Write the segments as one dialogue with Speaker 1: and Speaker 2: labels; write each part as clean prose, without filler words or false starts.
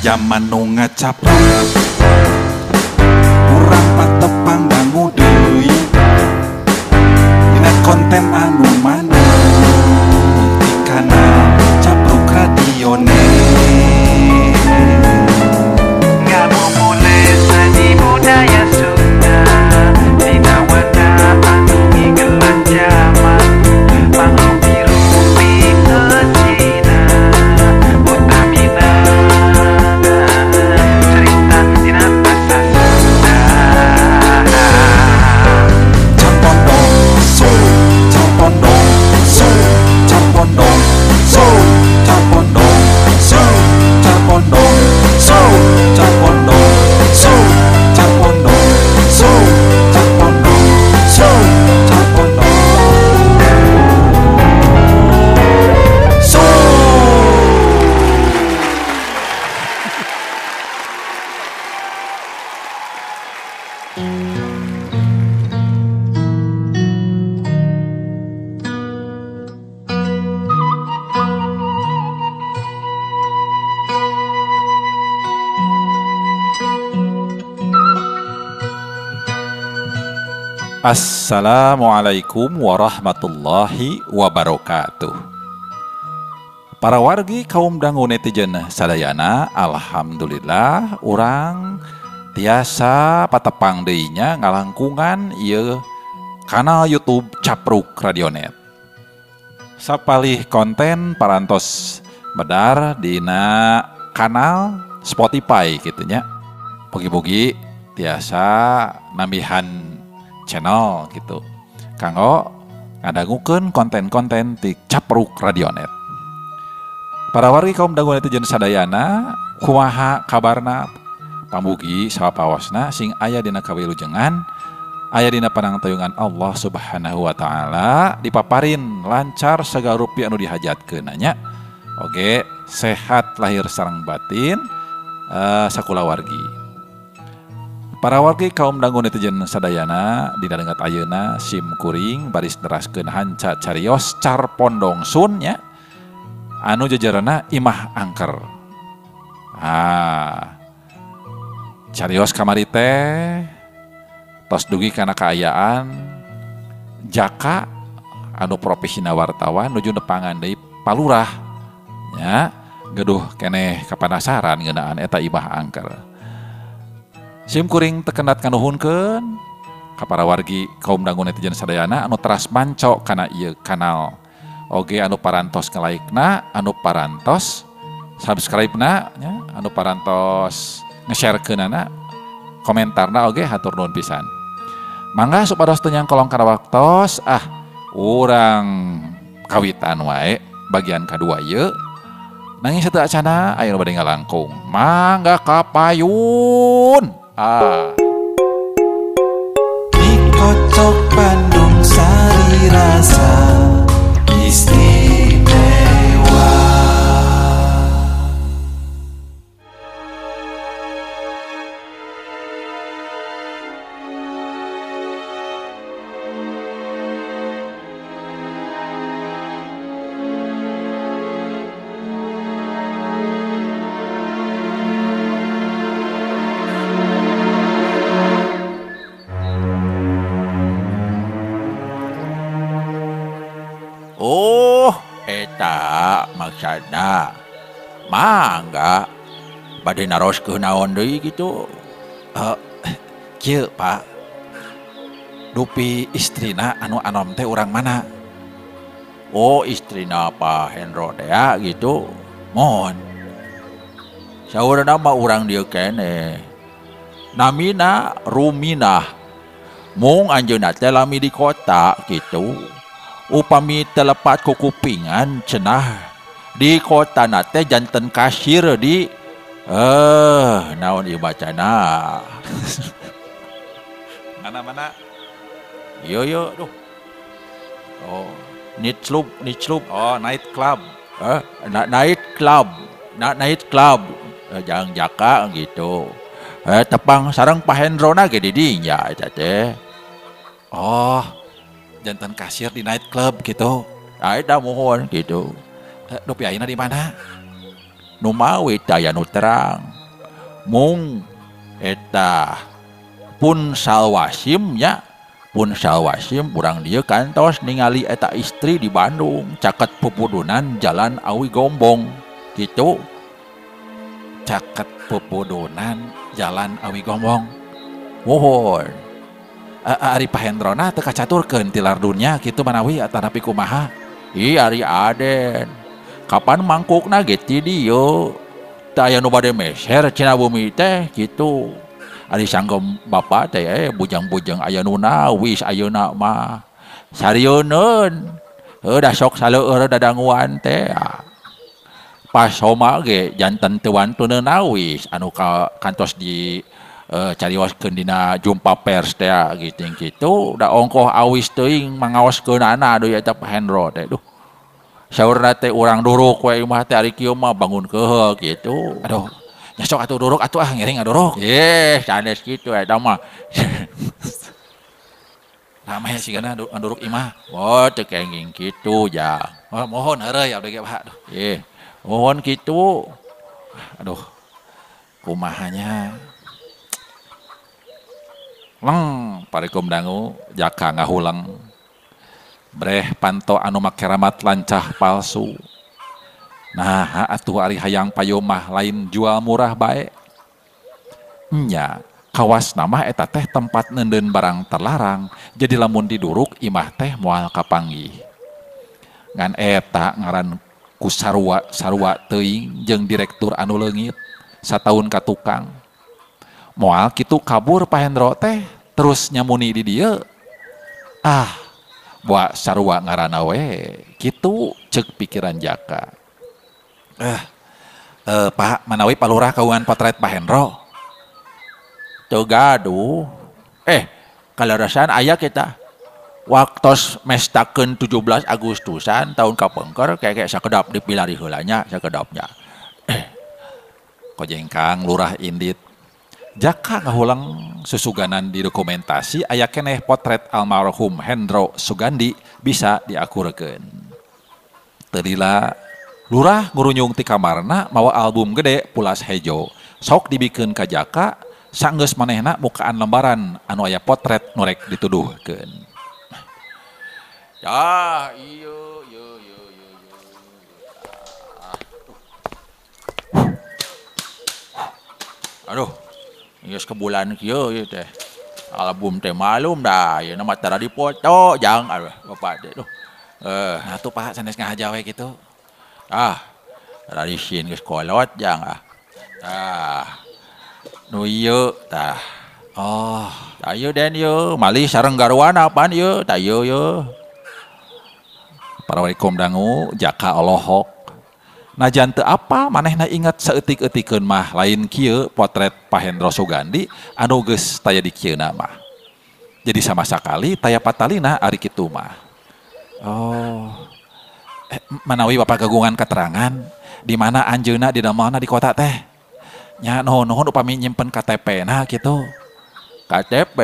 Speaker 1: Zaman nu ngacapruk, urang patepang dangu deui dina konten anu maneh di kanal Capruk Radionet.
Speaker 2: Ngabubulit seni budaya Sunda dina wadah anu ngigelan jaman mangrupi-rupi Cina utamina cerita dina basa Sunda.
Speaker 1: Carpondong so, carpondong so, carpondong so, carpondong so, carpondong so, carpondong so, carpondong so, carpondong so, carpondong so. Assalamualaikum warahmatullahi wabarakatuh. Para wargi kaum dangu netizen sadayana, alhamdulillah urang tiasa patepang deui nya ngalangkungan ieu kanal YouTube Capruk Radionet. Sapalih konten parantos medar dina kanal Spotify kitu nya. Mugi-mugi tiasa nambihan channel gitu kanggo ngadangukeun konten-konten ti Capruk Radionet. Para wargi kaum dangu netizen sadayana, kumaha kabarna? Pamugi sawapawasna sing aya dina kawilujengan, aya dina panangtayungan Allah Subhanahu wa taala, dipaparin lancar sagala rupi anu dihajatkeun nya. Oge sehat lahir sareng batin sakulawargi. Para wargi kaum dangu netizen sadayana, dina dengat ayeuna sim kuring baris neraskeun hanca carios carpondong sun nya anu jajaranna imah angker. Ah, carios kamari teh tos dugi kana kaayaan jaka anu profesina wartawan nuju nepangan deui palurah nya, geduh keneh kapanasaran ngeunaan eta imah angker. Sim kuring tekendat kanuhunkeun ka para wargi kaum dangu netizen sadayana anu teras manco kana ieu kanal. Oge anu parantos nge-like-na, anu parantos subscribe-na nya, anu parantos nge-share-keunana, komentarna oge hatur nuhun pisan. Mangga supados teu nyangkolong kana waktos, ah urang kawitan wae bagian kadua ieu. Nanging sateu acana aya nu bade ngalangkung. Mangga kapayun. Ah.
Speaker 3: Dikocok Bandung sari rasa istimewa.
Speaker 4: Oh, eta maksudna mangga bade naroskeun naon deui kitu.
Speaker 1: Kieu Pak, dupi istrina anu anom teh urang mana?
Speaker 4: Oh, istrina Pak Hendro teh ya gitu. Mohon. Saurna mah urang dieu keneh. Namina Ruminah. Mung anjeunna teh lami di kota gitu. Upami telepat kukupingan cenah di kota nate janten kasir di naon ieu bacana.
Speaker 1: Mana-mana?
Speaker 4: Yo yo duh. Oh, nightclub, nightclub.
Speaker 1: Oh, night club.
Speaker 4: Night club. Night club. Jangan jaka gitu. Tepang sareng Pak Hendrona ge di dinya eta teh.
Speaker 1: Oh, janten kasir di night club gitu.
Speaker 4: Eta mohon gitu.
Speaker 1: Dupi ayeuna di mana?
Speaker 4: Nu mawi taya nu terang. Mung eta pun salwasim nya pun salwasim urang dieu kantos ningali eta istri di Bandung caket Pupudunan Jalan Awi Gombong gitu.
Speaker 1: Caket Pupudunan Jalan Awi Gombong.
Speaker 4: Mohon.
Speaker 1: Ari Pak Hendrona teu kacaturkeun tilar dunya kitu manawi atanapi kumaha?
Speaker 4: Ih ari Aden. Kapan mangkukna ge ti dieu? Teu aya nu bade meser cenah bumi teh kitu. Ari sanggem bapak teh bujang-bujang aya nu nawis ayeuna mah. Sarieuneun. Heuh da sok saleueur dadanguan teh. Pas soma ge janten teu wantun nawis anu ka kantos di carioskeun dina jumpa pers teh gitu kitu da ongkoh awis teuing mangaoskeunana deui eta Pak Hendro teh duh. Saurna teh urang duruk we imah teh ari kieu mah bangun keheul kitu.
Speaker 1: Aduh, nya sok atuh duruk atuh ah ngiring ngaduruk.
Speaker 4: Yeh, sanes kitu eta mah.
Speaker 1: Rame sigana ngaduruk imah.
Speaker 4: Oh, teu kenging kitu jang.
Speaker 1: Oh, mohon heureuy abdi ge Pak. Aduh.
Speaker 4: Yeh, mohon kitu.
Speaker 1: Aduh. Kumahanya. Leng parikum dangu jaka ngahulang. Breh panto anu make ramat lancah palsu. Nah atuh ari hayang payomah lain jual murah bae. Nya kawas nama eta teh tempat neundeun barang terlarang, jadi lamun diduruk imah teh moal kapanggih. Ngan eta ngaran ku sarua sarua teuing jeung direktur anu leungit sataun ka tukang. Moal kitu kabur Pak Hendro teh terus nyamuni di dieu. Ah, buat sarua ngaranna we kitu ceuk pikiran Jaka. Pak manawi Pak Lurah kagungan potret Pak Hendro.
Speaker 4: Teu gaduh. Kalarasan aya kita. Waktos mestakeun 17 Agustusan tahun kapengker kayak sakedap dipilari heula nya sakedapnya.
Speaker 1: Kojengkang Lurah indit. Jaka ngahulang susuganan di dokumentasi aya keneh potret almarhum Hendro Sugandi bisa diakurkeun. Teu lila lurah ngurunyung ti kamarna mawa album gede pulas hejo. Sok dibikeun ka Jaka sanggeus manehna mukaan lembaran anu aya potret nu rek dituduhkeun.
Speaker 4: Ya, ieu ieu ieu ieu. Aduh. Geus kebulan kieu ieu teh. Album teh malum dah, ayeuna mah tara dipoto jang aduh bapak teh duh.
Speaker 1: Nah tuh Pak sanes ngahaja we kitu.
Speaker 4: Ah, rarisin geus kolot jang ah. Tah. Nu ieu tah.
Speaker 1: Oh,
Speaker 4: tah ieu den ieu malih sareng garwana pan ieu tah ieu ieu.
Speaker 1: Parawaraikum dangu Jaka olohok. Najan teu apa manehna inget saeutik-eutikeun mah lain kieu potret Pak Hendro Sugandi anu geus taya di kieuna mah. Jadi sama sakali taya patalina ari kitu mah. Oh. Manawi bapak kagungan keterangan di mana anjeunna di damelna di kota teh. Nya nuhun-nuhun upami nyimpen KTP na kitu.
Speaker 4: KTP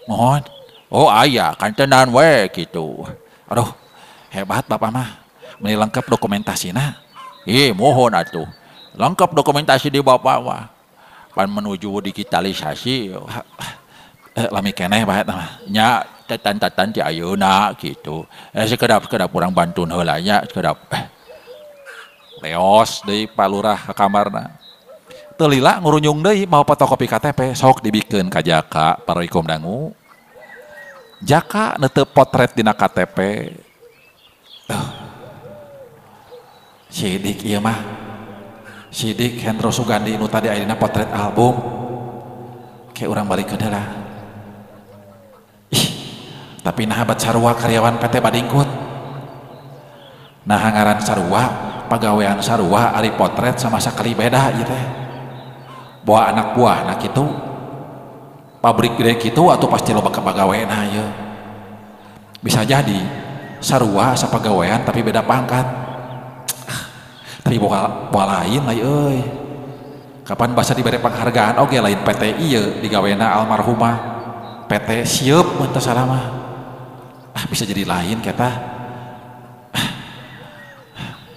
Speaker 1: mohon.
Speaker 4: Oh aya kantenan we kitu.
Speaker 1: Aduh, hebat bapak mah. Meuni lengkap dokumentasina.
Speaker 4: Ih, mohon atuh. Lengkap dokumentasi di bapak mah. Pan menuju digitalisasi.
Speaker 1: Lami keneh bae eta mah.
Speaker 4: Nya tatan-tatan ti ayeuna kitu. Sekedap-sekedap urang bantun heula nya, sekedap.
Speaker 1: Leos deui Pak Lurah ka kamarna. Teu lila ngurunyung deui mau fotokopi KTP sok dibikeun ka Jaka paraikum dangu. Jaka neuteup potret dina KTP. Sidik ieu mah. Sidik Hendro Sugandi nu tadi aya dina potret album. Ke urang balikeun heula. Ih, tapi naha bat sarua karyawan PT Badingkut. Naha ngaran sarua, pagawean sarua ari potret sama sakali beda ieu teh. Bawa anak buah na kitu. Pabrik gede kitu atuh pasti loba kapagaweana ieu. Bisa jadi sarua sapagawean tapi beda pangkat. Tapi boga lain lah euy. Kapan basa dibere penghargaan oge lain PT ieu digawena almarhumah. PT sieup mun teu salah mah. Ah bisa jadi lain kita.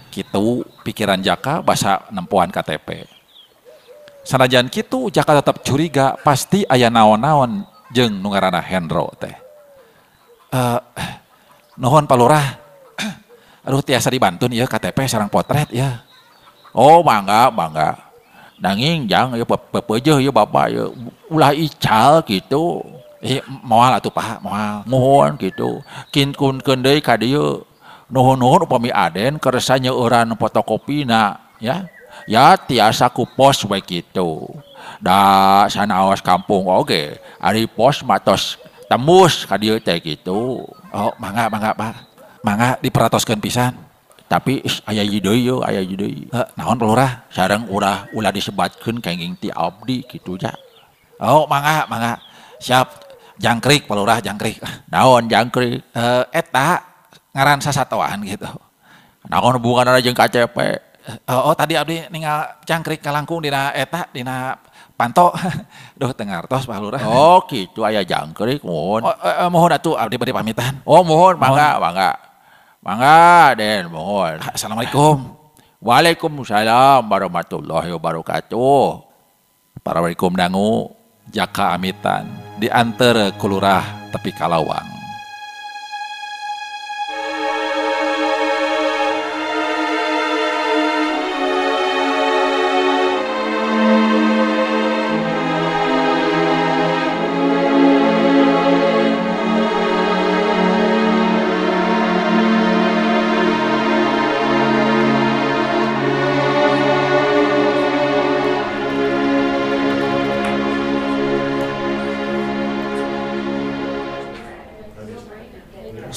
Speaker 1: Kitu pikiran Jaka basa nempoan KTP. Sanajan kitu Jaka tetep curiga pasti aya naon-naon jeung nu ngaranna Hendro teh. Nuhun Pak Lurah. Aduh tiasa dibantun ieu KTP sareng potret ya.
Speaker 4: Oh mangga mangga. Nanging jang ieu pepeujeuh ieu bapak ieu ulah ical kitu.
Speaker 1: Moal atuh Pak, moal.
Speaker 4: Mohon kitu. Kinkunkeun deui ka dieu. Nuhun-nuhun upami Aden kersa nyeueuran fotokopina ya. Ya tiasa ku pos we kitu. Da sanaos kampung oge, ari pos mah tos tembus ka dieu teh kitu.
Speaker 1: Oh, mangga mangga Pak. Mangga diperatoskeun pisan.
Speaker 4: Tapi aya ieu deui yeuh, aya ieu deui.
Speaker 1: Naon Pak Lurah?
Speaker 4: Sareng ulah disebatkeun kenging ti abdi kitu ja.
Speaker 1: Oh, mangga mangga. Siap. Jangkrik Pak Lurah, jangkrik.
Speaker 4: Naon jangkrik?
Speaker 1: Eta ngaran sasatoan gitu.
Speaker 4: Naon hubunganna jeung KTP?
Speaker 1: Oh tadi abdi ningal jangkrik kalangkung dina eta dina panto. Duh teu ngartos Pak Lurah.
Speaker 4: Oh kitu aya jangkrik mohon.
Speaker 1: Oh, mohon atuh abdi bade pamitan.
Speaker 4: Oh mohon mangga mangga. Mangga Den mohon.
Speaker 1: Assalamualaikum.
Speaker 4: Waalaikumsalam warahmatullahi wabarakatuh.
Speaker 1: Parawargi dangu Jaka amitan dianter ku lurah tepi ka lawang.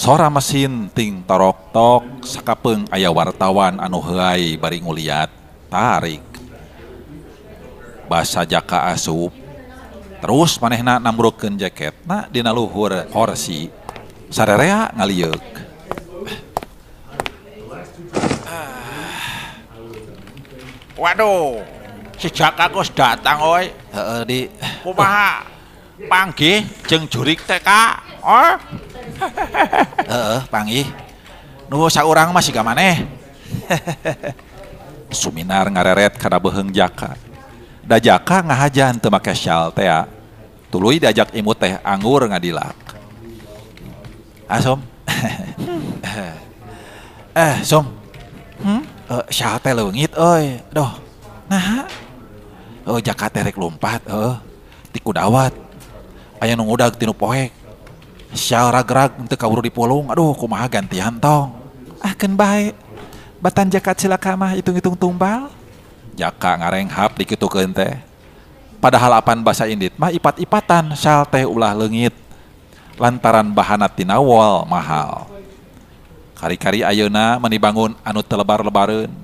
Speaker 1: Sora mesin ting torok-tok sakapeung aya wartawan anu heuay bari nguliat tarik. Basa Jaka asup terus manehna nambrukeun jaketna dina luhur korsi. Sarerea ngalieuk.
Speaker 4: Waduh, si Jaka geus datang euy.
Speaker 1: Heeh di
Speaker 4: kumaha? Panggih jeung jurik teh ka? Oh.
Speaker 1: Heeh, panggih. Nu saurang mah siga maneh. Suminar ngareret kana beuheung Jaka. Da Jaka ngahajan teu make syal teh. Tuluy diajak imut teh anggur ngadilak. Asom. Som. Syal teh leungit euy. Duh. Naha? Oh, Jaka teh rek lumpat heuh. Ti kudawat. Aya nu ngudag ti nu poek. Syal rag-rag teu kaburu dipulung. Aduh, kumaha gantian tong. Ah, keun bae. Batan Jaka cilaka mah hitung-hitung tumbal. Jaka ngarenghap dikitukeun teh. Padahal apan basa indit mah ipat-ipatan syal teh ulah leungit. Lantaran bahana tina wol mahal. Kari-kari ayeuna meuni bangun anu teu lebar-lebareun.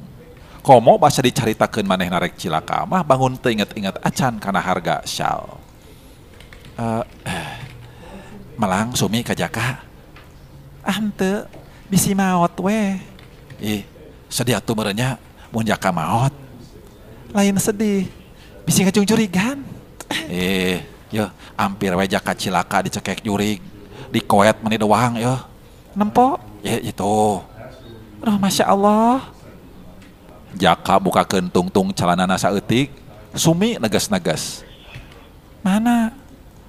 Speaker 1: Komo basa dicaritakeun manehna rek cilaka mah bangun teu inget-inget acan kana harga syal. Melang sumi ka Jaka. Ah henteu, bisi maot we. Ih, sedih atuh meureun nya mun Jaka maot. Lain sedih, bisi ngacung-curigan. Yeuh, ampir we Jaka cilaka dicekek jurig, dikoet meuni doang yeuh. Nempo? Ya itu. Aduh, Masya Allah. Jaka bukakeun tungtung celanana saeutik, sumi negas-negas. Mana?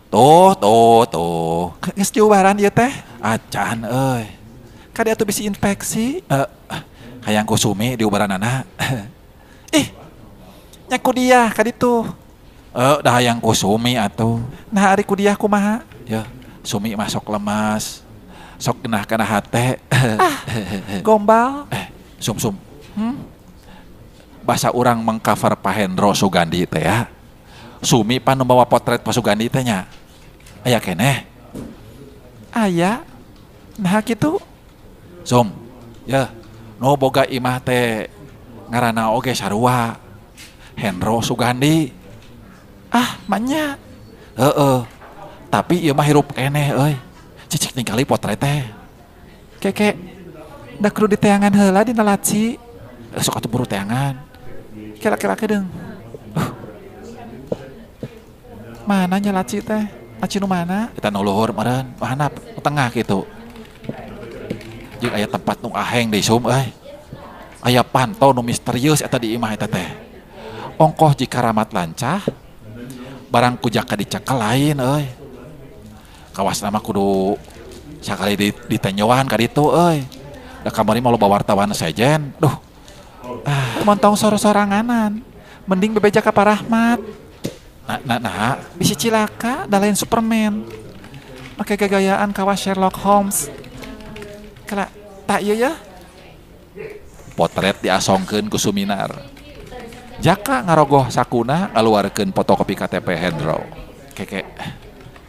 Speaker 1: Tuh, tuh, tuh. Geus diubaran ieu teh? Acan euy. Kade atuh bisi infeksi. Hayang ku sumi diubaranana. Ih. Nya ku dia ka ditu. Dah hayang ku sumi atuh. Nah ari ku dia kumaha? Ya, sumi mah sok lemas. Sok genah kana hate. Ah, gombal. Sum-sum. Basa urang mengcover Pak Hendro Sugandi teh ya. Sumi pan nu bawa potret Pak Sugandi teh nya. Aya keneh. Aya. Nah kitu. Sum. Ya, nu boga imah teh ngaranna oge sarua. Hendro Sugandi. Ah, manya. Heeh. Tapi ieu mah hirup keneh euy. Cicik ningali potret teh. Keke. Da kudu diteangan heula dina laci. Sok atuh buru teangan. Kira-kira kedeung. Mana nya laci teh? Laci nu mana? Eta nu luhur meureun, mana tengah kitu. Jeung aya tempat nu aheng deui sum euy. Aya panto nu misterius eta di imah eta teh. Ongkoh jika ramat lancah barang ku Jaka dicekel lain euy. Kawas nama kudu sakali ditenyoan ka ditu euy. Da kamari mah loba wartawan sejen. Duh. Ah, montong soro-soranganan. Mending bebeja ka Pak Rahmat. Nah, bisi cilaka da lain Superman. Make gagayaan kawas Sherlock Holmes. Kala tak ieu ya. Potret diasongkeun ku Suminar. Jaka ngarogoh sakuna ngaluarkeun fotokopi KTP Hendro. Keke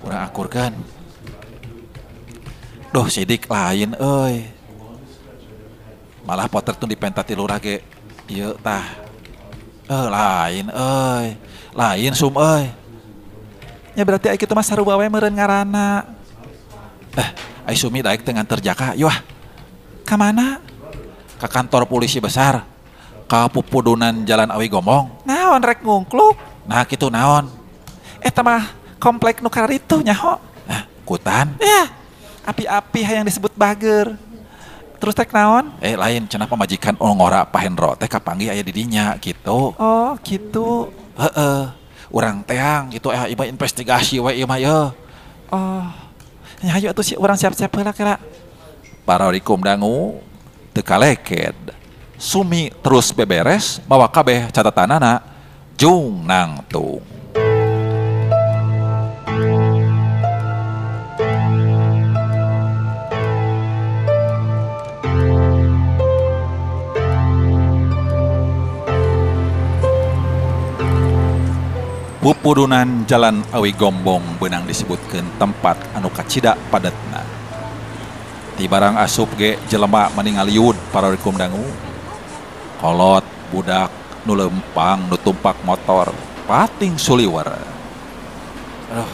Speaker 1: urang akurkeun. Duh sidik lain euy. Malah potret nu dipenta ti lurah ge ieu tah. Lain euy. Lain sum euy. Ya berarti ai kitu mah sarua we meureun ngaranna. Ai Sumi daek teu nganter Jaka, yuh. Ka mana? Ka kantor polisi besar. Ka pupudunan Jalan Awi Gombong. Naon rek ngungkluk? Nah kitu naon? Eta mah komplek nu kararitu nyaho. Hah, kutan? Ya, api-api hayang disebut bager. Terus tek naon? Lain cenah pamajikan ngora Pak Hendro teh kapanggih aya di dinya gitu. Oh, gitu. Heeh. Urang teang gitu ieu mah investigasi we ieu mah yeuh. Oh. Nya hayu atuh si urang siap-siap heula kira. Pararikum dangu teu kaleked. Sumi terus beberes mawa kabeh catatanana jung nangtung. Pupudunan Jalan Awi Gombong beunang disebutkeun tempat anu kacida padatna. Ti barang asup ge jelema maningaliud pararikum dangu. Kolot, budak, nu lempang, nu tumpak motor, pating suliwer. Aduh,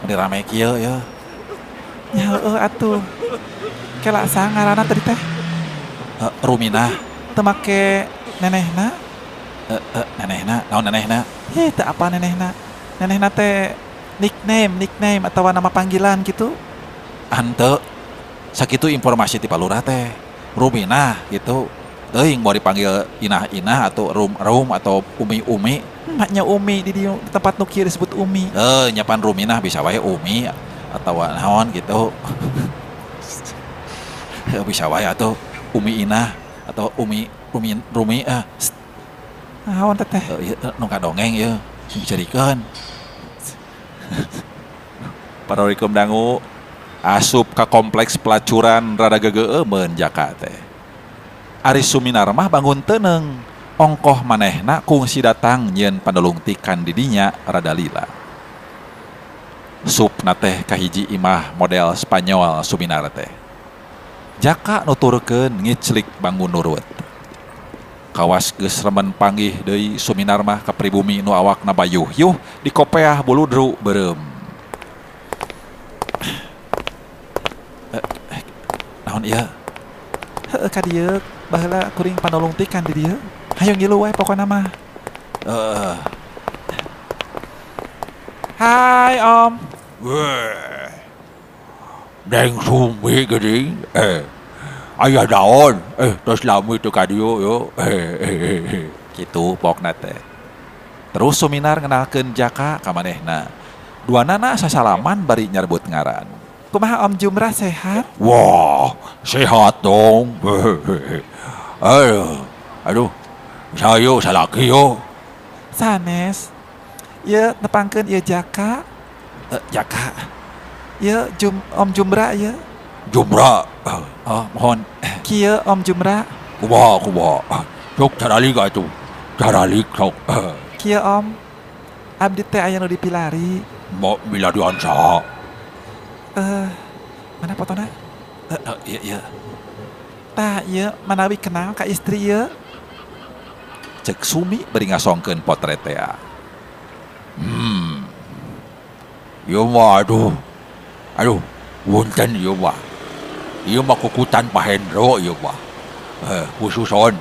Speaker 1: meni rame kieu ya. Ya heueuh atuh. Kela saha ngaranna tadi teh? Ruminah. Teu make nenehna? Nenehna, naon nenehna? Heh, teu apa nenehna? Nenehna teh nickname atawa nama panggilan gitu. Henteu. Sakitu informasi ti palurah teh. Ruminah gitu. Teuing mau dipanggil inah-inah atau rum-rum atau umi-umi. Maknya umi di tempat nu kieu disebut umi. Nyapan Ruminah bisa wae umi atau naon gitu. Bisa wae atau umi inah atau umi rumi rumi ah. Naon teteh? Nu kadongeng ieu sing dicerikeun. Pararikum dangu asup ka kompleks pelacuran rada gegeeumeun Jaka teh. Ari Suminar mah bangun teuneng, ongkoh manehna kungsi datang nyieun panulungtikan di dinya rada lila. Supna teh kahiji imah model Spanyol Suminar teh. Jaka nuturkeun ngiclik bangun nurut. Kawas geus remen panggih deui Suminar mah ka pribumi nu awakna bayuh-yuh dikopeah buludru beureum. Naon ieu? Heueuh ka dieu baheula kuring panulungtikan di dieu. Hayu ngilu we pokona mah. Hai Om.
Speaker 4: Weh. Deng Sumi geuning. Aya naon? Tos lami teu ka dieu yo.
Speaker 1: Kitu pokna teh. Terus Suminar ngenalkeun Jaka ka manehna. Duanana sasalaman bari nyarbut ngaran. Kumaha Om Jumrah sehat?
Speaker 4: Wah, sehat dong. Aduh, saya salaki yo.
Speaker 1: Sanes. Ieu nepangkeun ieu Jaka. Jaka. Ieu Om Jumrah ieu.
Speaker 4: Jumrah.
Speaker 1: Oh, mohon. Kieu Om Jumrah.
Speaker 4: Kumaha. Sok caralik atuh. Caralik sok.
Speaker 1: Kieu Om. Abdi teh aya nu dipilari.
Speaker 4: Mo milarian saha?
Speaker 1: Mana potona? Iya. Tah ieu manawi kenal ka istri ieu. Cek Sumi bari ngasongkeun potret teh.
Speaker 4: Ieu mah aduh. Aduh, punten ieu mah. Ieu mah kukutan Pak Hendro ieu mah. Khususon.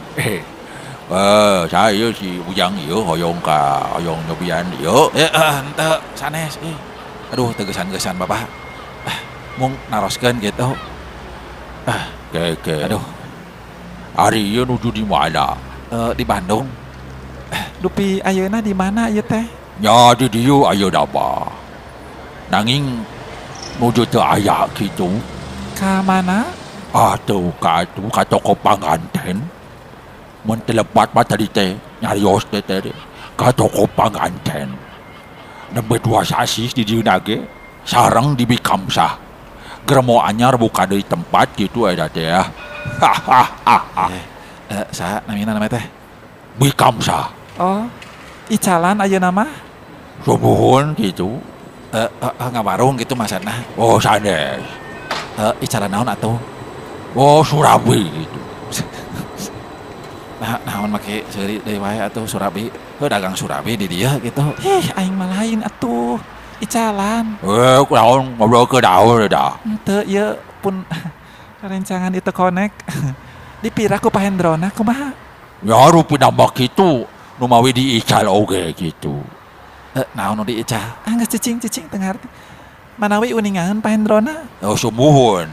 Speaker 4: Saya si bujang ieu hoyong ka hoyong nyobian ieu.
Speaker 1: Henteu sanes ih. Aduh, teu geusan-geusan Bapak. Mung naroskeun gitu.
Speaker 4: Ke.
Speaker 1: Aduh.
Speaker 4: Ari ieu nuju di mana?
Speaker 1: Di Bandung. Dupi ayeuna di mana ieu teh?
Speaker 4: Nya di dieu ayeuna mah. Nanging nuju teu aya kitu.
Speaker 1: Ka mana?
Speaker 4: Atuh ka atuh ka toko panganten. Mun teu lepat mah tadi teh nyarios teh teh ka toko panganten. Nembe 2 sasih di dieu ge sareng di Bikamsah. Germo anyar buka deui tempat kitu eta teh ya. Hahaha.
Speaker 1: Saha namina nama teh?
Speaker 4: Bikamsah.
Speaker 1: Oh, icalan ayeuna mah?
Speaker 4: Sumuhun kitu.
Speaker 1: Ngawarung gitu maksudna.
Speaker 4: Oh, sanes.
Speaker 1: Icalan naon atuh?
Speaker 4: Oh, surabi gitu.
Speaker 1: Nah, naon make seuri deui wae atuh surabi. Heuh dagang surabi di dieu gitu. Hih, aing mah lain atuh. Icalan.
Speaker 4: Naon ngobrol ke naon da.
Speaker 1: Henteu ieu pun rencangan itu connect. Dipira ku Pak Hendrona kumaha?
Speaker 4: Ya rupina mah kitu, nu mawi diical oge kitu.
Speaker 1: Naon nu diical? Ah geus cicing-cicing teu ngarti. Manawi uningaeun Pak Hendrona?
Speaker 4: Oh, sumuhun.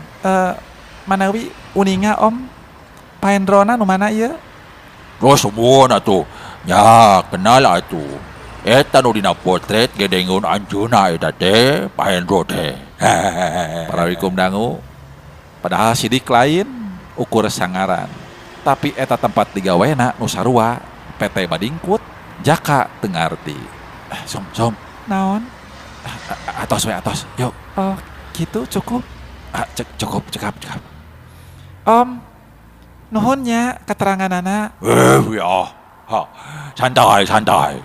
Speaker 1: Manawi uninga Om. Pak Hendrona nu mana ieu?
Speaker 4: Oh, sumuhun atuh. Nya kenal atuh. Eta nu dina potret gedengeun anjeunna eta teh Pak Hendro teh.
Speaker 1: Parawikum dangu. Padahal sidik lain ukur sangaran. Tapi eta tempat digawena nu sarua PT Badingkut Jaka teu ngarti. Som som. Naon? Atos we atos. Yuk. Oh, gitu cukup. Cukup cekap cekap. Om, nuhun nya keteranganana.
Speaker 4: Ya. Ha, santai santai.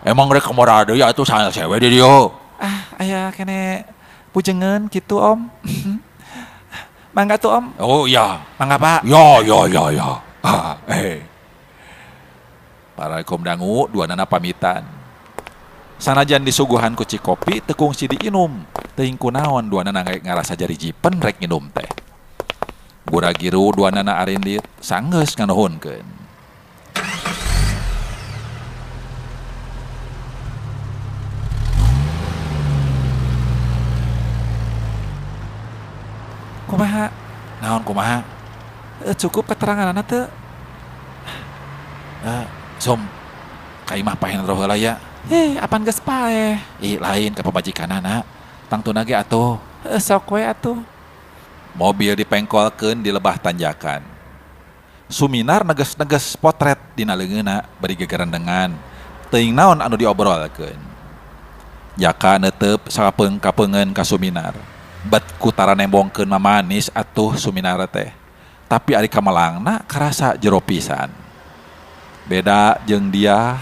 Speaker 4: Emang rek kamara deui atuh sanes we di dieu.
Speaker 1: Ah, aya kene pujengeun kitu Om. Mangga tuh Om.
Speaker 4: Oh iya,
Speaker 1: mangga Pak.
Speaker 4: Ya ya ya ya. Ah,
Speaker 1: Para dangu dua nana pamitan. Sanajan disuguhan ku cikopi teu kungsi diinum. Teuing kunaon dua nana ngarasa jari jipen rek nginum teh. Gura-giru dua nana arindit sanggeus nganuhunkeun. Kumaha? Naon kumaha? Cukup keteranganana teu? Som, ka imah Pak Hendro heula ya. Apan geus paeh? Ih, lain ka pamajikanana. Tangtuna ge atuh. Sok we atuh. Mobil dipengkolkeun di lebah tanjakan. Suminar neges-neges potret dina leungeunna bari gegerendengan. Teuing naon anu diobrolkeun. Jaka neuteup sapeung-kapeungeun ka Suminar. Bet kutara nembongkeun mamanis atuh Suminar teh. Tapi ari kamelangna karasa jero pisan. Beda jeung dia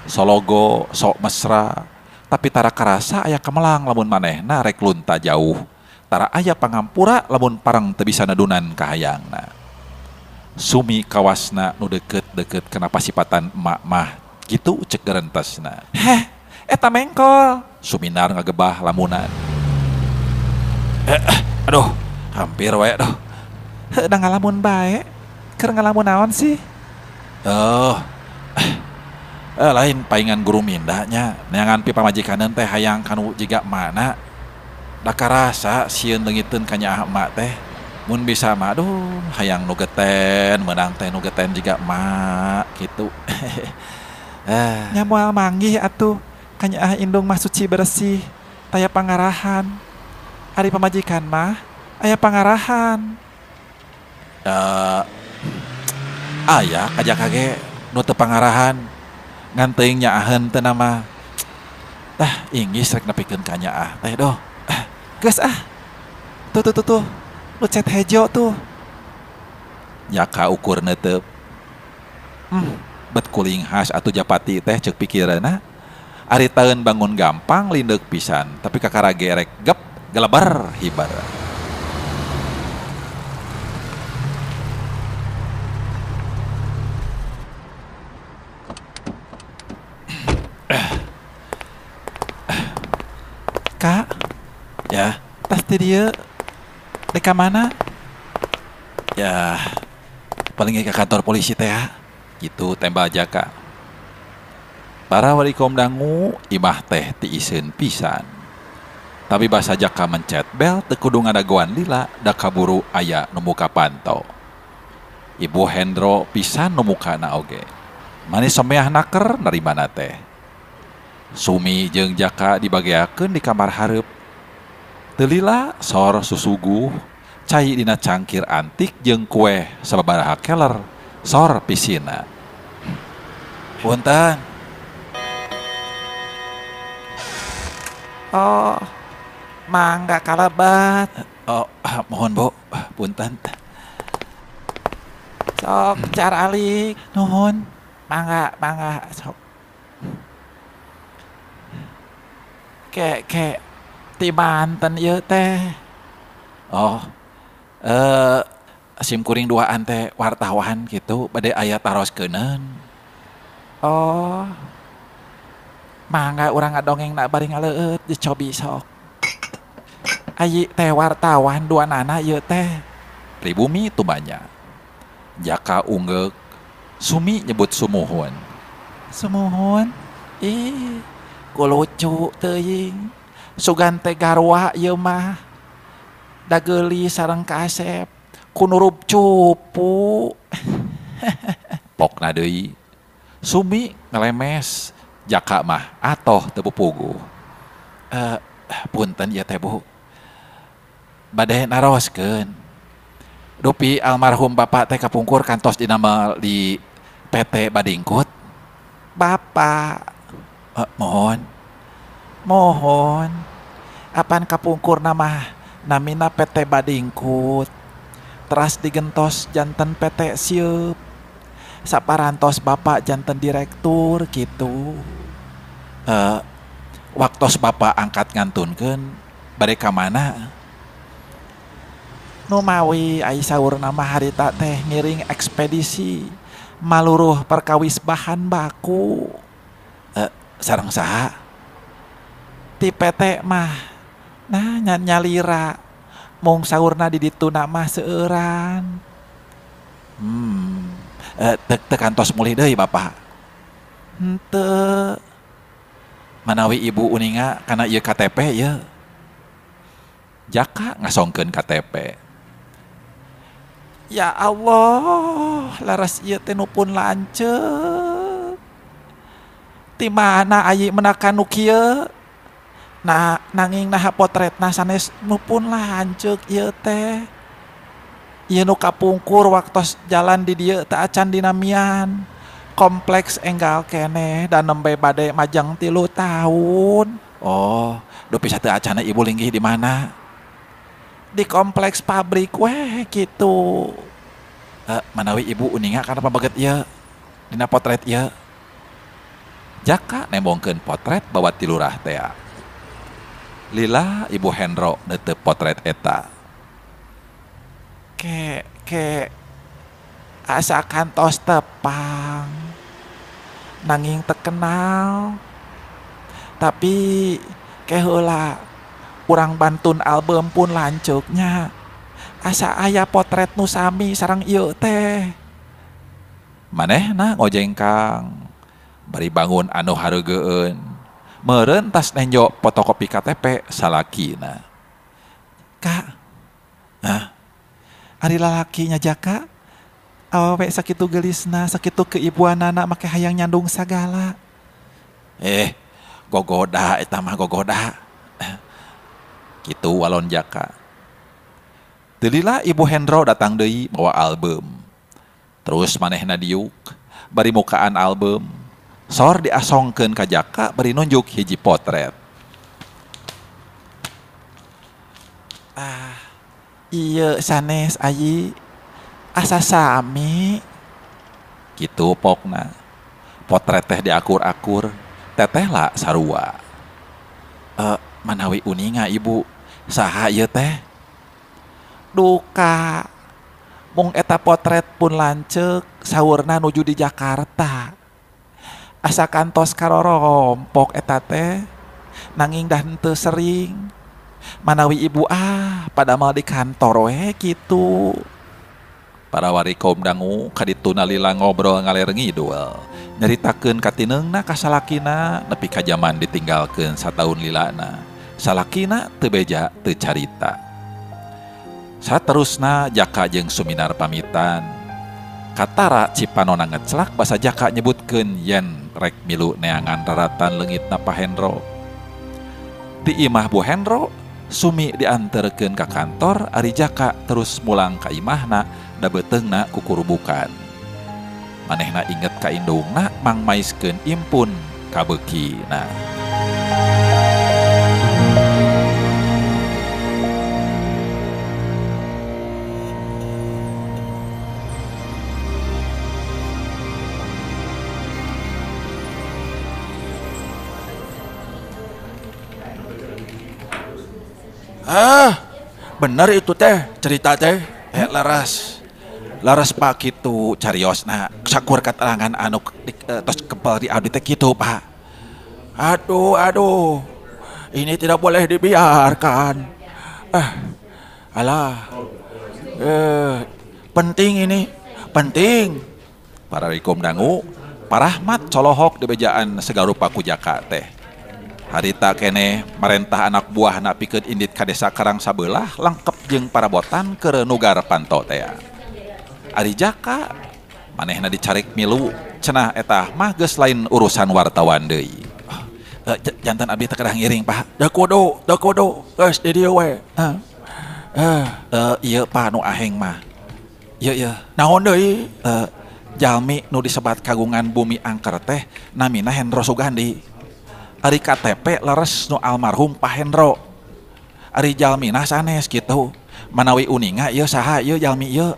Speaker 1: sologo sok mesra, tapi tara karasa aya kamelang lamun manehna rek lunta jauh. Tara aya pangampura lamun parang teu bisa nadunan kahayangna. Sumi kawasna nu deket-deket kana pasipatan emak mah kitu cek gerentesna. Heh, eta mengkol. Suminar ngagebah lamunan. Aduh, hampir wae aduh. Heuh, da ngalamun bae. Keur ngalamun naon sih? Oh. Lain paingan guru minda nya. Neangan pi pamajikaneun teh hayang kanu jiga mana. Da karasa sieun leungiteun ka nyaah emak teh. Mun bisa mah aduh hayang nu geten, meunang teh nu geten jiga emak kitu. Nya moal manggih atuh ka nyaah indung mah suci bersih, taya pangarahan. Ari pamajikan mah aya pangarahan. Aya kajaka ge nu teu pangarahan ngan teuing nyaaheun teh nama. Tah inggis rek nepikeun ka nyaah teh doh. Geus ah. Tuh tuh tuh tuh. Nu cet hejo tuh. Jaka ukur neuteup. Bet kuling khas atuh japati teh ceuk pikireunna. Ari taeun bangun gampang lindeuk pisan, tapi kakara gerek gep gelebar hibar. Kak, ya, pasti dia deka mana? Ya, paling ke kantor polisi teh ya. Gitu tembal Jaka. Para walikom dangu imah teh tiiseun pisan. Tapi basa Jaka mencet bel teu kudu ngadagoan lila da kaburu aya nu muka panto. Ibu Hendro pisan nu mukana oge. Manis someah naker narimana teh. Sumi jeung Jaka dibageakeun di kamar hareup. Teu lila sor susuguh cai dina cangkir antik jeung kue sababaraha keler sor pisina. Punten.
Speaker 3: Oh, mangga kalebat.
Speaker 1: Oh, mohon Bu, punten.
Speaker 3: Sok caralik.
Speaker 1: Nuhun.
Speaker 3: Mangga, mangga sok. Ke ke ti Banten ieu teh.
Speaker 1: Oh, sim kuring duaan teh wartawan gitu, bade aya taroskeunneun.
Speaker 3: Oh. Mangga urang ngadongeng nak bari ngaleueut dicobi sok. Ayi teh wartawan dua nana ieu teh.
Speaker 1: Pribumi tumanya. Jaka unggeuk, Sumi nyebut sumuhun.
Speaker 3: Sumuhun? Ih, ku lucu teuing. Sugan teh garwa ieu mah. Da geulis sareng kasep, ku nurub cupu.
Speaker 1: Pokna deui. Sumi ngelemes. Jaka mah atoh teu pupuguh. Punten ieu teh Bu. Bade naroskeun. Dupi almarhum bapak teh kapungkur kantos dinamel di PT Badingkut.
Speaker 3: Bapak.
Speaker 1: Mohon.
Speaker 3: Mohon. Apan kapungkur mah namina PT Badingkut. Teras digentos janten PT Sieup. Saparantos bapak janten direktur gitu.
Speaker 1: Waktos bapak angkat ngantunkeun bade ka mana?
Speaker 3: Numawi ai saurna mah harita teh ngiring ekspedisi maluruh perkawis bahan baku.
Speaker 1: Sareng saha?
Speaker 3: Ti PT mah nah nyalira mung saurna di dituna mah seueuran.
Speaker 1: Teu kantos mulih deui bapak.
Speaker 3: Henteu.
Speaker 1: Manawi ibu uninga kana ieu KTP ieu. Jaka ngasongkeun KTP.
Speaker 3: Ya Allah, laras ieu teh nu pun lanceuk. Ti mana ayi menakan nu kieu? Nah, nanging naha potretna sanes nu pun lanceuk ieu teh. Ieu nu kapungkur waktos jalan di dieu teh acan dinamian. Kompleks enggal keneh dan nembe bade majang 3 tahun.
Speaker 1: Oh, dupi sateu acana ibu linggih di mana?
Speaker 3: Di kompleks pabrik weh gitu.
Speaker 1: Manawi ibu uninga kana pabeget ieu dina potret ieu. Jaka nembongkeun potret bawa ti lurah tea. Lila Ibu Hendro neuteup potret eta.
Speaker 3: Ke ke asa kantos tepang. Nanging terkenal. Tapi ke heula urang bantun album pun lanceuknya. Asa aya potret nu sami sareng ieu teh.
Speaker 1: Manehna ngojengkang bari bangun anu hareugeun. Meureun tas nenjo fotokopi KTP salakina.
Speaker 3: Kak. Hah? Ari lalakinya Jaka awewe sakitu geulisna, sakitu keibuanana make hayang nyandung sagala.
Speaker 1: Gogoda eta mah gogoda. Kitu walon Jaka. Teu lila Ibu Hendro datang deui mawa album. Terus manehna diuk bari mukaan album. Sor diasongkeun ka Jaka bari nunjuk hiji potret.
Speaker 3: Ah, ieu sanes ayi asa sami.
Speaker 1: Kitu pokna. Potret teh diakur-akur, teteh lah sarua. Manawi uninga ibu, saha ieu teh?
Speaker 3: Duka. Mung eta potret pun lanceuk saurna nuju di Jakarta. Asa kantos karorompok eta teh, nanging dah henteu sering. Manawi ibu padamel di kantor we kitu.
Speaker 1: Para warikom dangu kadituna lila ngobrol ngaler ngidul. Nyaritakeun katineungna ka salakina nepi ka jaman ditinggalkeun sataun lilana. Salakina teu beja teu carita. Saterusna Jaka jeung Suminar pamitan. Katara cipanona ngecelak basa Jaka nyebutkeun yen rek milu neangan raratan leungitna Pak Hendro. Ti imah Bu Hendro, Sumi dianterkeun ka kantor, ari Jaka terus mulang ka imahna da beuteungna kukurubukan. Manehna inget ka indungna mangmaiskeun impun ka beukina.
Speaker 4: Ah, bener itu teh cerita teh.
Speaker 3: Laras. Laras Pak kitu cariosna sakur keterangan anu tos kebal di abdi teh kitu Pak.
Speaker 4: Aduh, aduh. Ini tidak boleh dibiarkan. Alah. Penting ini, penting.
Speaker 1: Para rikum dangu, Parahmat colohok di bejaan segarupa ku Jaka teh. Harita keneh marentah anak buahna pikeun indit ka desa Karang sabelah lengkep jeung parabotan keur nugar panto tea. Ari Jaka manehna dicarik milu cenah eta mah geus lain urusan wartawan deui.
Speaker 3: Jantan abdi teh kedah ngiring Pak.
Speaker 4: Da kudu geus di dieu we.
Speaker 3: Ieu Pak nu aheng mah. Ieu ieu.
Speaker 4: Naon deui?
Speaker 3: Jalmi nu disebat kagungan bumi angker teh namina Hendro Sugandi. Ari KTP leres nu almarhum Pak Hendro. Ari jalmina sanes kitu. Manawi uninga ieu saha ieu jalmi ieu.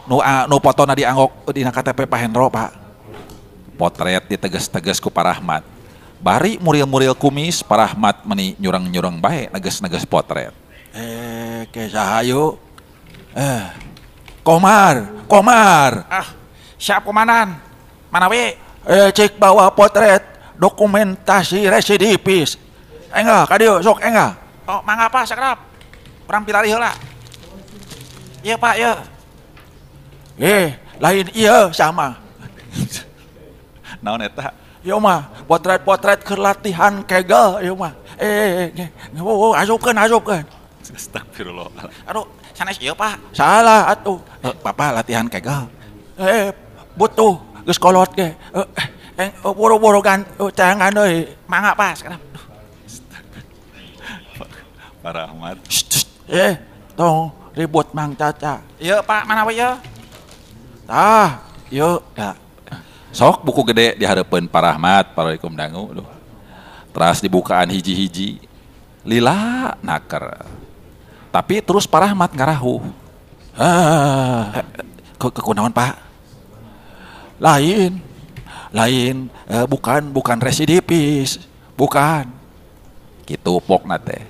Speaker 3: Nu fotona dianggok dina KTP Pak Hendro Pak.
Speaker 1: Potret diteges-teges ku Parahmat. Bari muril-muril kumis Parahmat meni nyureng-nyureng bae neges-neges potret.
Speaker 4: Ke saha yuk? Komar.
Speaker 3: Ah, siap komandan. Manawi?
Speaker 4: Cek bawa potret dokumentasi residivis. Enggak, kadieu sok enggak.
Speaker 3: Oh, mangga Pak, sakedap. Urang pilari heula. Ieu Pak, ieu.
Speaker 4: Lain ieu sama.
Speaker 1: Naon eta?
Speaker 4: Ieu mah potret-potret keur latihan kegel ieu mah. Asupkeun.
Speaker 1: Astagfirullah.
Speaker 3: Aduh, sanes ieu Pak.
Speaker 4: Salah atuh.
Speaker 3: Bapak latihan kegel.
Speaker 4: Butuh geus kolot ge. Boro-boro kan jangan euy.
Speaker 3: Mangga Pak, sekarang.
Speaker 1: Pak Rahmat.
Speaker 4: Tong ribut Mang Caca.
Speaker 3: Ieu Pak, mana we ieu?
Speaker 4: Tah, ieu
Speaker 1: da. Sok buku gede di hareupeun Pak Rahmat, paraikum dangu duh. Teras dibukaan hiji-hiji. Lila naker. Tapi terus Pak Rahmat ngarahuh.
Speaker 3: Kekunaon Pak?
Speaker 4: Lain, bukan residivis, bukan.
Speaker 1: Kitu pokna teh.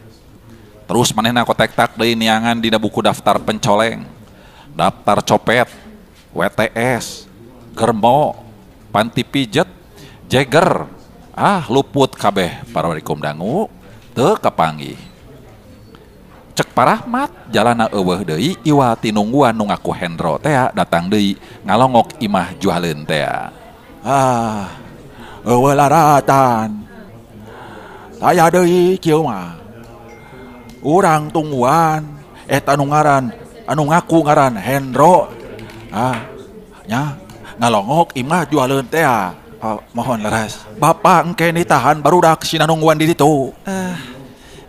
Speaker 1: Terus manehna kotek-tak deui niangan dina buku daftar pencoleng, daftar copet, WTS, germo, panti pijet, jeger. Ah, luput kabeh parwarikum dangu teu kapanggih. Cek Parahmat jalana eueuh deui iwa tinungguan nu ngaku Hendro tea datang deui ngalongok imah jualeun tea.
Speaker 4: Ah, eueuh laratan. Taya deui kieu mah. Urang tungguan eta nu ngaran anu ngaku ngaran Hendro. Ah, nya ngalongok imah jualeun tea.
Speaker 3: Oh, mohon leres.
Speaker 4: Bapak engke ditahan barudak sina nungguan di ditu.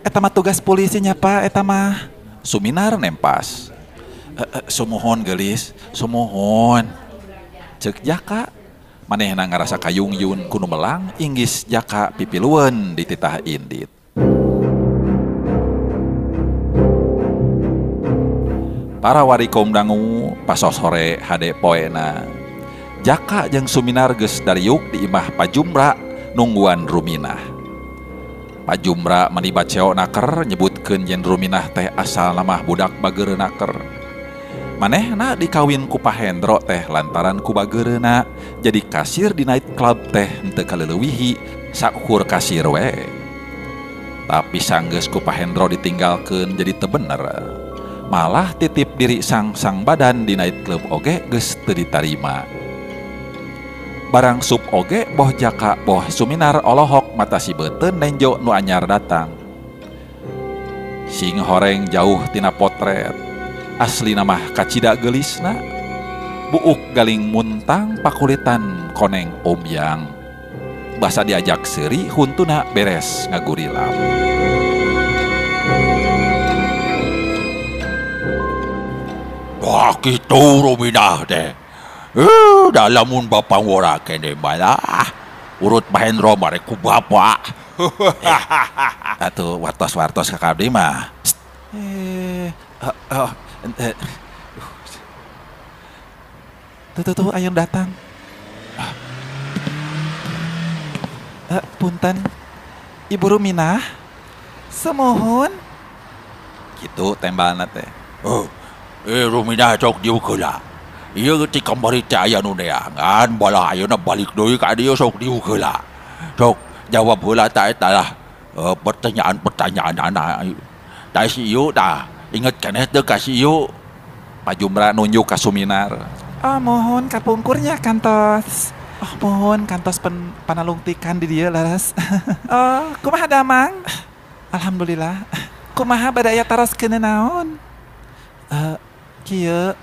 Speaker 3: Eta mah tugas polisinya Pak, eta mah.
Speaker 1: Suminar nempas.
Speaker 3: Sumuhun gelis, sumuhun.
Speaker 1: Cek Jaka, manehna ngarasa kayungyun kuno melang inggis Jaka pipilueun dititah indit. Para warikom dangu pasosore hade poena. Jaka jeung Suminar geus dariuk di imah Pajumra nungguan Ruminah. Pajumra mani baceo naker nyebutkeun yen Ruminah teh asal namah budak bageureu naker. Manehna dikawin ku Pak Hendro teh lantaran ku bagereuna jadi kasir di night club teh henteu kaleuwihi sakukur kasir we. Tapi sanggeus ku Pak Hendro ditinggalkeun jadi teu bener. Malah titip diri sang-sang badan di night club oge geus teu ditarima. Barang sup oge boh Jaka boh Suminar olohok mata si beuteun nenjo nu anyar datang. Sing horeng jauh tina potret. Asli namah kacida geulisna. Buuk galing muntang pakulitan koneng omyang. Basa diajak seuri huntuna beres ngagurilam.
Speaker 4: Wah kitu Ruminah teh. Dalamun bapak ngora kene malah urut Pak Hendro mare ku bapak.
Speaker 1: Atuh wartos-wartos ka abdi mah.
Speaker 3: Tuh ayo datang. Punten Ibu Ruminah. Semohon.
Speaker 1: Kitu tembalna teh.
Speaker 4: Ruminah cok dieu heula. Ieu ti kamari teh aya nu neangan balah ayeuna balik deui ka dieu sok dieu heula. Sok jawab heula ta eta lah pertanyaan-pertanyaan anak. Ta si ieu tah inget keneh teu ka si ieu.
Speaker 1: Pak Jumra nunjuk ka Suminar.
Speaker 3: Oh, mohon kapungkurnya kantos. Oh, mohon kantos panalungtikan di dieu laras. Oh, kumaha damang? Alhamdulillah. Kumaha bade aya taroskeun naon? Kieu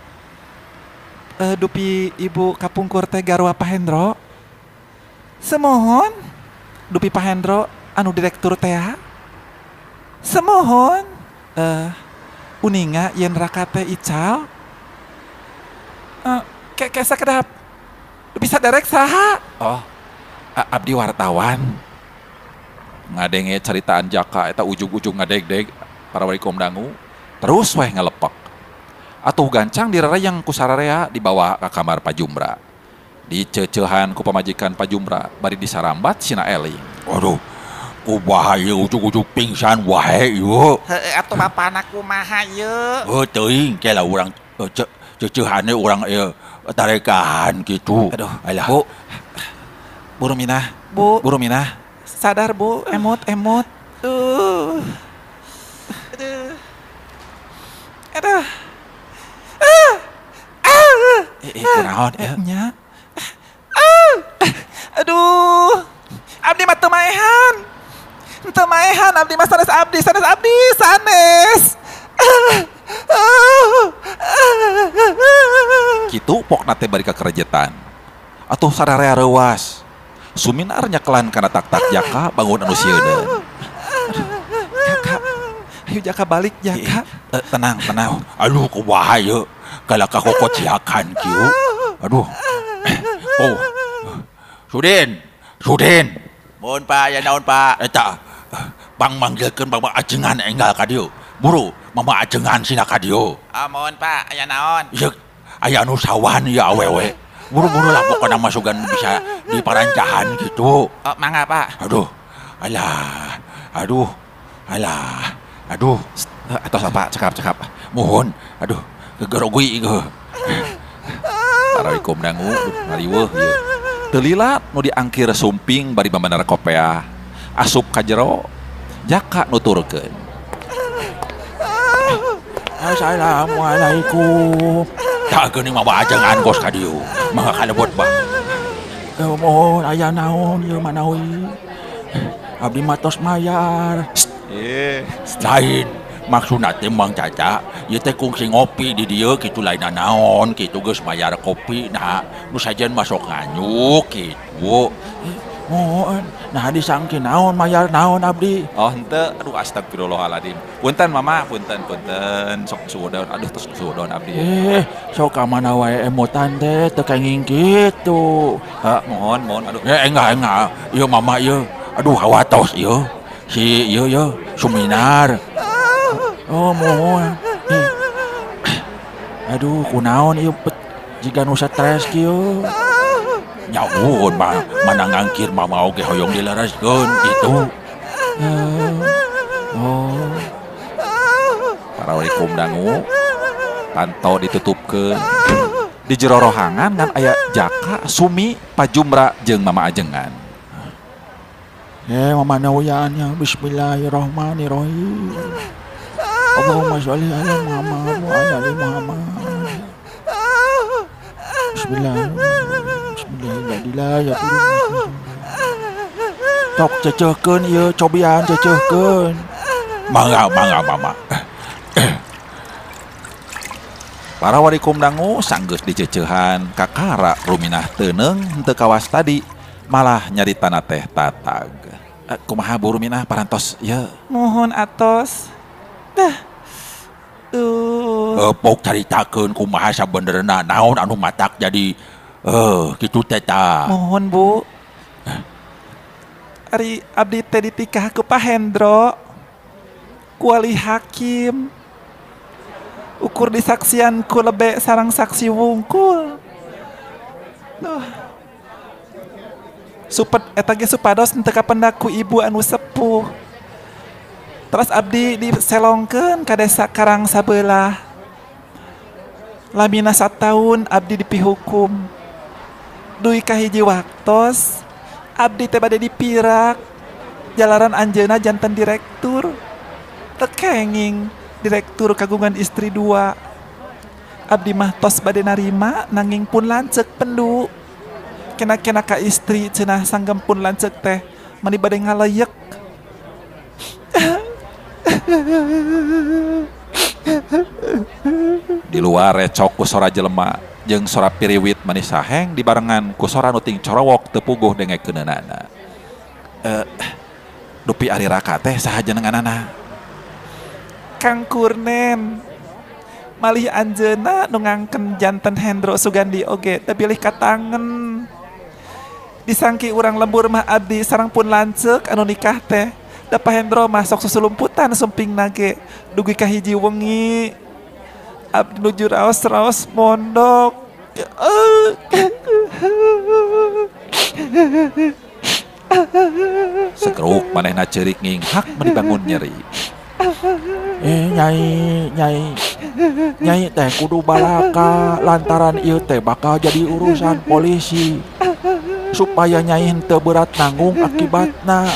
Speaker 3: dupi ibu kapungkur teh garwa Pak Hendro. Semohon dupi Pak Hendro anu direktur teh. Semohon uninga yen raka teh ical. Kek sakedap bisa derek saha.
Speaker 1: Oh, abdi wartawan. Ngadenge ceritaan Jaka eta ujug-ujug ngadegdeg para wali dangu terus weh ngelepak. Atuh gancang dirarayang ku sararea dibawa ka kamar Pak Jumra. Diceceuhan ku pamajikan Pak Jumra bari disarambat sina eling.
Speaker 4: Aduh, kumaha ieu ujug-ujug pingsan wae ieu.
Speaker 3: Heueuh atuh bapana kumaha ieu?
Speaker 4: Heuh teuing ke lah urang ceceuhane urang ieu tarekan kitu.
Speaker 1: Aduh,
Speaker 4: alah.
Speaker 1: Bu. Bu Ruminah.
Speaker 3: Bu.
Speaker 1: Bu Ruminah.
Speaker 3: Sadar Bu, emot. Aduh. Aduh. Aduh.
Speaker 1: Kunaon ieu?
Speaker 3: Nya. Aduh. Abdi mah teu maehan. Teu maehan abdi mah sanes abdi, sanes abdi, sanes.
Speaker 1: Kitu pokna teh bari kakerejetan. Atuh sararea reuas. Suminar nyekelan kana tak-tak Jaka bangun anu sieun.
Speaker 3: Jaka. Ayo Jaka balik Jaka.
Speaker 1: Tenang, tenang.
Speaker 4: Aduh kumaha ieu? Kalah kakokociakan kieu. Aduh. Oh. Sudin, Sudin.
Speaker 5: Mohon Pak, ya naon Pak?
Speaker 4: Eta bang manggilkeun Mama Ajengan enggal ka dieu. Buru, Mama Ajengan sina ka dieu.
Speaker 5: Ah, mohon Pak, aya naon?
Speaker 4: Ieu aya anu sawan ieu awewe. Buru-buru lah pokoknya masukan bisa di parancahan gitu.
Speaker 5: Oh, mangga Pak.
Speaker 4: Aduh, alah, aduh, alah, aduh.
Speaker 1: Atos apa? Cekap, cekap.
Speaker 4: Mohon, aduh, gegerogui ge.
Speaker 1: Assalamualaikum dangu, ngariweuh ieu. Teu lila nu diangkir sumping bari bambanar kopeah. Asup ka jero, Jaka nuturkeun.
Speaker 4: Assalamualaikum. Tak geuning mama ajengan kos ka dieu. Mangga kalebot Bang. Mohon aya naon ieu manawi. Abdi mah tos mayar. Lain maksudna teh Mang Caca, ieu teh kungsi ngopi di dieu kitu lain naon kitu geus mayar kopi nah nu sajen masuk nganyuk kitu. Mohon, nah disangki naon mayar naon abdi.
Speaker 1: Oh henteu, aduh astagfirullahaladzim. Punten mama, punten, punten. Sok suudon, aduh tos suudon abdi.
Speaker 4: Sok ka mana wae emotan teh teu kenging kitu.
Speaker 1: Ha, mohon, mohon, aduh.
Speaker 4: Enggak, enggak. Ieu mama ieu. Aduh hawatos ieu. Si ieu ieu Suminar. Oh mohon. Aduh kunaon ieu jiga nu stres kieu. Nyaun mah mana ngangkir mama oge hoyong dilereskeun kitu.
Speaker 1: Oh. Assalamualaikum dangu. Panto ditutupkeun. Di jero rohangan ngan aya Jaka, Sumi, Pajumra jeung Mama Ajengan.
Speaker 4: Mama nawiannya bismillahirrahmanirrahim. Allahumma sholli ala Muhammad wa ala ali Muhammad. Bismillah. Bismillahirrahmanirrahim. Tok cecehkeun ieu cobian cecehkeun. Mangga mangga mama.
Speaker 1: Para warikum dangu sanggeus diceceuhan kakara Ruminah teuneung henteu kawas tadi malah nyaritana teh tatag. Kumaha Bu Ruminah parantos ieu?
Speaker 3: Muhun atos. Dah.
Speaker 4: Pok caritakeun kumaha sabenerna naon anu matak jadi kitu teh tah.
Speaker 3: Muhun Bu. Ari abdi teh ditikah ku Pak Hendro ku wali hakim. Ukur disaksian ku lebe sarang saksi wungkul. Duh. Supet eta ge supados henteu kapendak ku ibu anu sepuh. Terus abdi diselongkeun ka desa Karang sabelah. Lamina sataun abdi dipihukum. Dugi ka hiji waktos abdi teh bade dipirak. Jalaran anjeunna janten direktur. Teu kenging direktur kagungan istri dua. Abdi mah tos bade narima nanging pun lanceuk pendu. Kena-kena ka istri cenah sanggem pun lanceuk teh mani bade ngaleyek.
Speaker 1: Di luar recok ku sora jelema jeung sora piriwit mani saheng dibarengan ku sora nu ting corowok teu puguh dengekeunana. Dupi ari raka teh saha jenenganana?
Speaker 3: Kang Kurnen. Malih anjeunna nu ngangken janten Hendro Sugandi oge teu bilih katangen. Disangki urang lembur mah abdi sareng pun lanceuk anu nikah teh. Da Pak Hendro mah sok susulumputan sumpingna ge dugi ka hiji wengi. Abdi nuju raos-raos mondok.
Speaker 1: Segeruk manehna ceurik nginghak meni bangun nyeri.
Speaker 4: Nyai teh kudu balaka lantaran ieu teh bakal jadi urusan polisi. Supaya nyai henteu berat nanggung akibatna.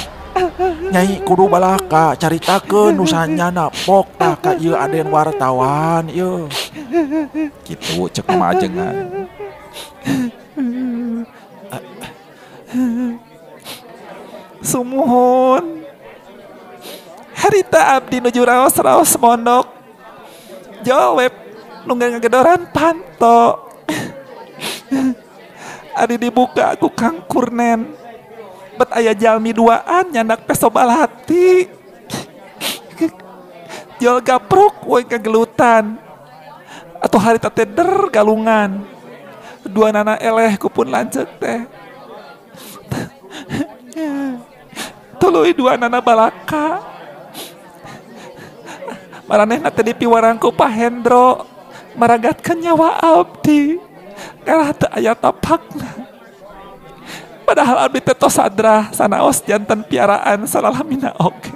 Speaker 4: Nyai kudu balaka caritakeun nu sanyana pok tah ka ieu aden wartawan ieu.
Speaker 1: Kitu cek mama ajengan.
Speaker 3: Sumuhun. Harita abdi nuju raos-raos mondok. Jawab nu ngagedoran panto. Adi dibuka ku Kang Kurnen. Bet aya jalmi duaan nyandak peso balati. Jol gapruk we kagelutan. Atau harita teh der galungan. Dua nana eleh ku pun lanceuk teh. Tuluy dua nana balaka. Maranehna teh dipiwarang ku Pak Hendro maragatkeun nyawa abdi. Ngarah teu aya tapakna. Padahal abdi teh tos sadrah sanaos janten piaraan salalamina oge.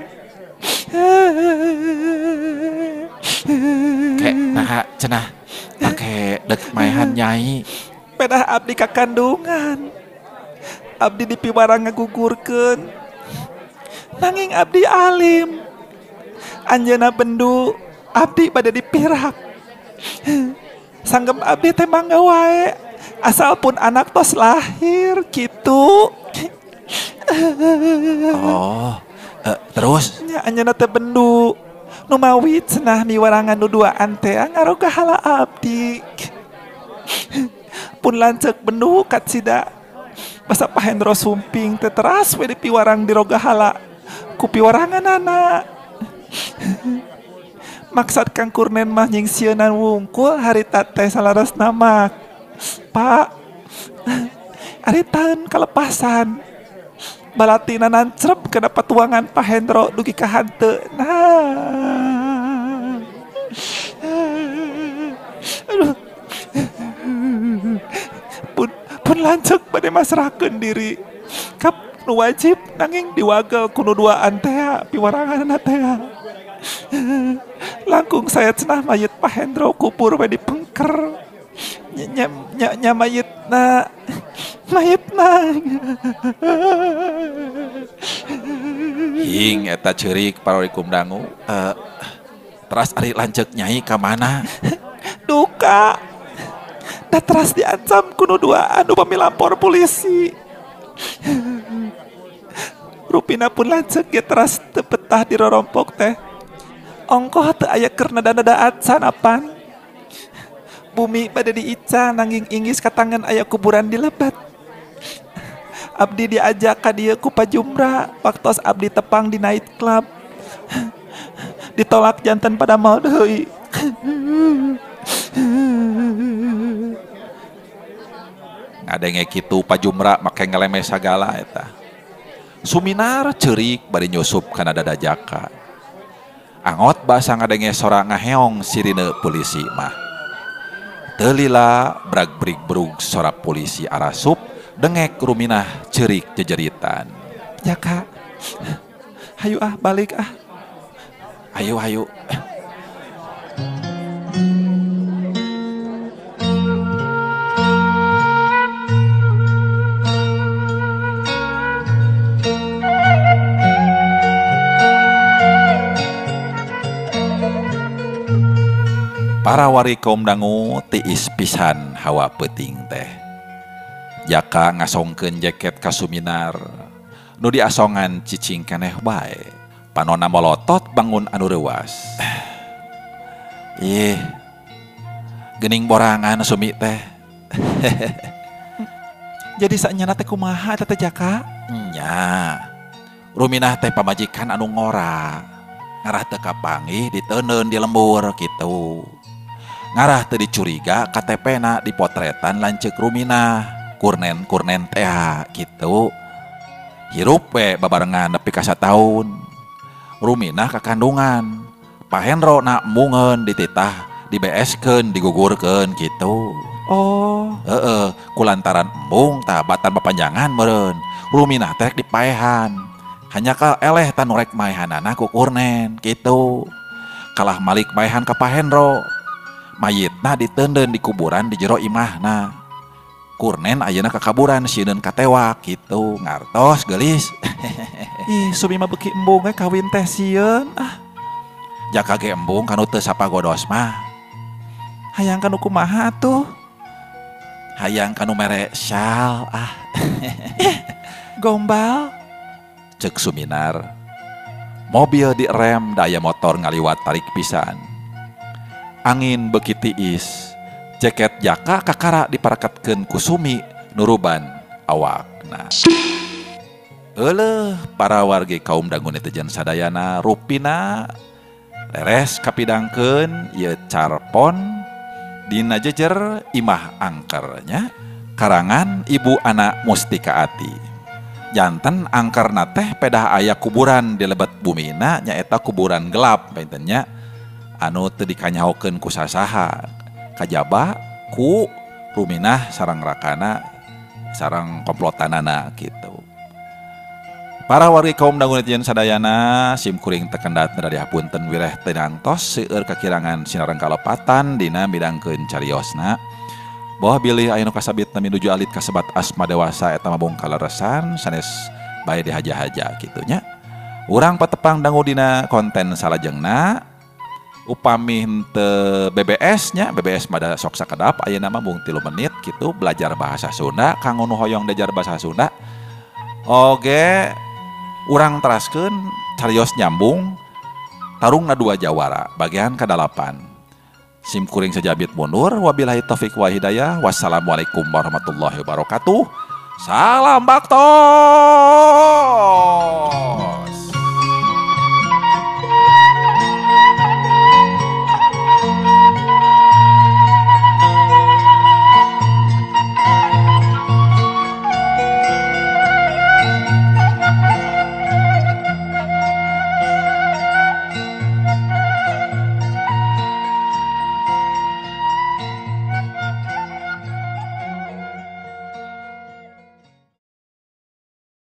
Speaker 1: Kek naha cenah pake dek maehan nyai.
Speaker 3: Pedah abdi ka kandungan. Abdi dipiwarang ngagugurkeun. Nanging abdi alim. Anjeunna bendu abdi bade dipirak. Sanggem abdi teh mangga wae asal pun anak tos lahir kitu.
Speaker 1: Oh, terus
Speaker 3: nya anjeunna teh bendu nu mawi cenah miwarangan nu duaan teh ngaroga hala abdi. Pun lanceuk bendu kacida. Basa Pak Hendro sumping teh teras we dipiwarang diroga hala ku piwaranganana. Maksad Kang Kurnen mah nyingsieunan wungkul harita teh salarasna mah. Pak, ari taeun kalepasan. Balatina nancrep kana patuangan Pak Hendro dugi ka hanteuna. Aduh. Pun lanceuk bade masrahkeun diri. Kap nu wajib nanging diwagel ku nu duaan teh piwaranganna teh. Langkung saya cenah mayit Pak Hendro kubur we dipengker. Nya mayitna.
Speaker 1: Hing eta ceurik parorikum dangu. Teras ari lanceuk nyai ka mana?
Speaker 3: Duka. Da teras diancam ku nu duaan upami lapor polisi. Rupina pun lanceuk ge teras teu betah dirorompok teh. Ongkoh teu aya keur nada-nada acan apan. Bumi bade diical nanging inggis katangan aya kuburan di lebet. Abdi diajak ka dieu ku Pak Jumra waktos abdi tepang di night club. Ditolak janten pada mau deui.
Speaker 1: Ngadenge kitu Pak Jumra make ngelemes sagala eta. Suminar ceurik bari nyusup kana dada Jaka. Angot basa ngadenge sora ngaheong sirine polisi mah. Teu lila brag-brig-brug sora polisi arasup dengek Ruminah ceurik jejeritan.
Speaker 3: Jaka, hayu ah balik ah.
Speaker 1: Hayu hayu. Para wari kaum dangu tiis pisan hawa peuting teh. Jaka ngasongkeun jaket ka Suminar, nu diasongan cicing keneh bae. Panona molotot bangun anu reuas. Ih, geuning borangan Sumi teh.
Speaker 3: Jadi sanyana teh kumaha eta teh Jaka?
Speaker 1: Nya. Ruminah teh pamajikan anu ngora. Ngarah teu kapanggih diteundeun di lembur kitu. Ngarah teu dicuriga KTP-na dipotretan lanceuk Ruminah, kurnen-kurnen teh kitu. Hirup we babarengan nepi ka sataun. Ruminah kakandungan, Pak Hendro na embungeun dititah, dibeeskeun, digugurkeun kitu.
Speaker 3: Oh.
Speaker 1: Heeh, kulantaran embung tah batan papanjangan meureun. Ruminah teh rek dipaehan. Hanya ka eleh tah nu rek maehanana ku kurnen kitu. Kalah malik maehan ka Pak Hendro. Mayitna diteundeun di kuburan di jero imahna. Kurnen ayeuna kakaburan sieun katewak kitu, ngartos geulis.
Speaker 3: Ih, Sumi mah beuki embung we kawin teh sieun ah.
Speaker 1: Jaka ge embung kanu teu sapagodos mah.
Speaker 3: Hayang kanu kumaha atuh?
Speaker 1: Hayang kanu mere syal ah.
Speaker 3: Gombal.
Speaker 1: Cek Suminar. Mobil direm daya motor ngaliwat tarik pisan. Angin beuki tiis. Jaket Jaka kakara diparakatkeun ku Sumi nuruban awakna. Euleuh para wargi kaum dangu netizen sadayana rupina leres kapidangkeun ieu carpon dina jejer imah angkernya karangan Ibu Anak Mustika Ati. Janten angkerna teh pedah aya kuburan di lebet bumina nyaeta kuburan gelap pantennya anu teu dikanyahokeun ku sasaha kajaba ku Ruminah sareng rakana sareng komplotanana kitu. Para wargi kaum dangu netizen sadayana sim kuring tekendat dari hapunten wireh teu nangtos seueur kakirangan sinareng kalepatan dina midangkeun cariosna. Boh bilih aya nu kasabitna minuju alit kasebat asma dewasa eta mah bung kaleresan sanes bae dihaja-haja kitu nya. Urang patepang dangu dina konten salajengna. Upami henteu BBS nya, BBS mah da sok sakedap ayeuna mah mung 3 menit kitu belajar bahasa Sunda kanggo nu hoyong diajar bahasa Sunda. Oge urang teraskeun carios nyambung tarungna dua jawara bagian ka-8. Sim kuring sejabit mundur wabillahi taufik wa hidayah. Wassalamualaikum warahmatullahi wabarakatuh. Salam bakto.